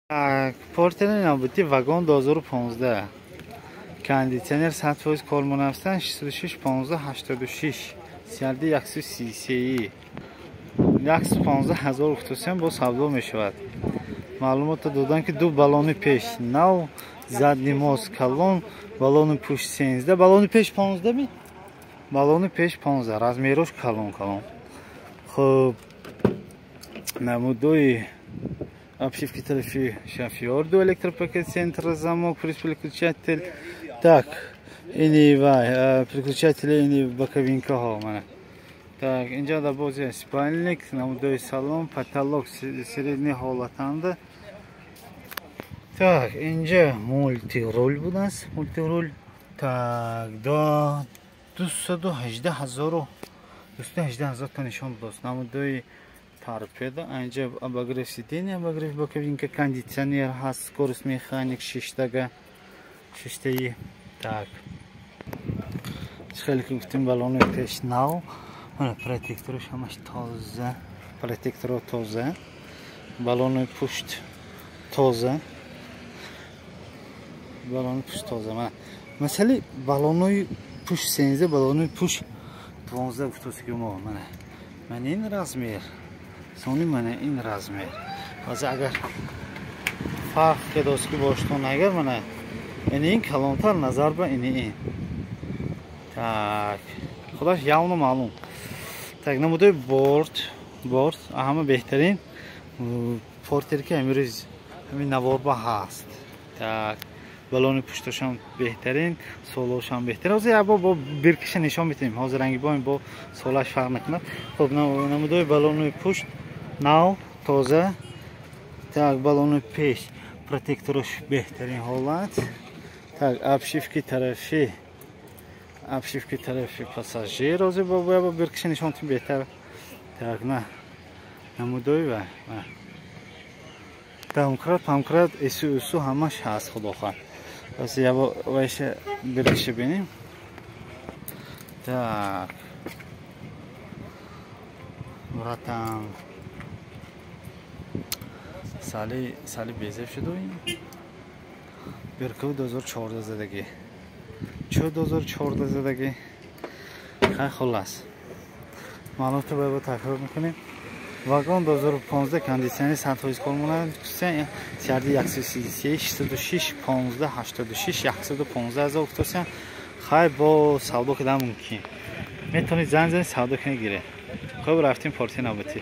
Так, Портери навбати Вагон 2015. Кондитсионер 100% кор мунавсан, 66 15 86. CRD 133. 115 ҳазор гуфтусем, бо савдо мешавад. Маълумотро додан, ки ду баллони пеш нав, задний мост калон, баллони пушт 13, баллони пеш 15 ми? Баллони пеш 15, размерош калон калон. Хуб, намудои обшивки тарафи шофёр, ду электропакет, центр замок, переключатель. Так, ини вай, переключатели, ини боковинкаҳо, мана. Так, инҷа да бози спальник, намудои салон, потолок средний ҳолатанда. Так, инҷа мультируль будааст, мультируль. Так, до 218 ҳазору 218 ҳазор та нишон додааст. Намудои торпеда, инҷа обогрев сиденья, обогрев боковинка, кондитсионер ҳаст, скорость механик, шиштага, шиштаи. Так, хеле ки гуфтем, баллони пеш нав, мана, протектораш ҳамаш тоза, протекторо тоза, баллони пушт тоза, баллони пушт тоза. Мана, масали баллонои пушт 13, баллони пушт 12 гуфтост, ки мо мана, мана ин размер, сони мана ин размер. Ҳозир агар фарқ кедост, ки боштон, агар мана ини ин калонтар назар ба ини ин. Так, худаш явно маълум. Так, намудои борт, ҳама беҳтарин Портер, ки амирӯз ҳамин наворба ҳаст. Так, баллони пуштошам беҳтарин, солошам беҳтарин. Ҳозир як бор бо биркаша нишон метиҳем. Ҳозир ранги боем, бо солаш фарқ накунад. Хуб, намудои баллони пушт нав, тоза. Так, баллони пеш протекторош беҳтарин ҳолат. Так, обшивки тарафи пассажир, ҳозир бо биркаша нишон метиҳем беҳтар. Так, на намудои ва домкрат, памкрат, эсу усу ҳамаш ҳаст, худо хоҳад. Пас яво вайша биркаша бинем. Так, братан, сали сали безеб шуду. Биркаву 2014 задагӣ. Чо 2014 задагӣ? Хай, хуллас, маълумотро бояд такрор мекунем. Вагон 2015, кондитсионер 100% кор монад, CRD 133, 66 15 86, 115 ҳазор гуфтосям. Хай, бо савдо кардан мумкин, метавонед занг занед, савдо кунед, гиред. Хуб, рафтем порти навбатӣ.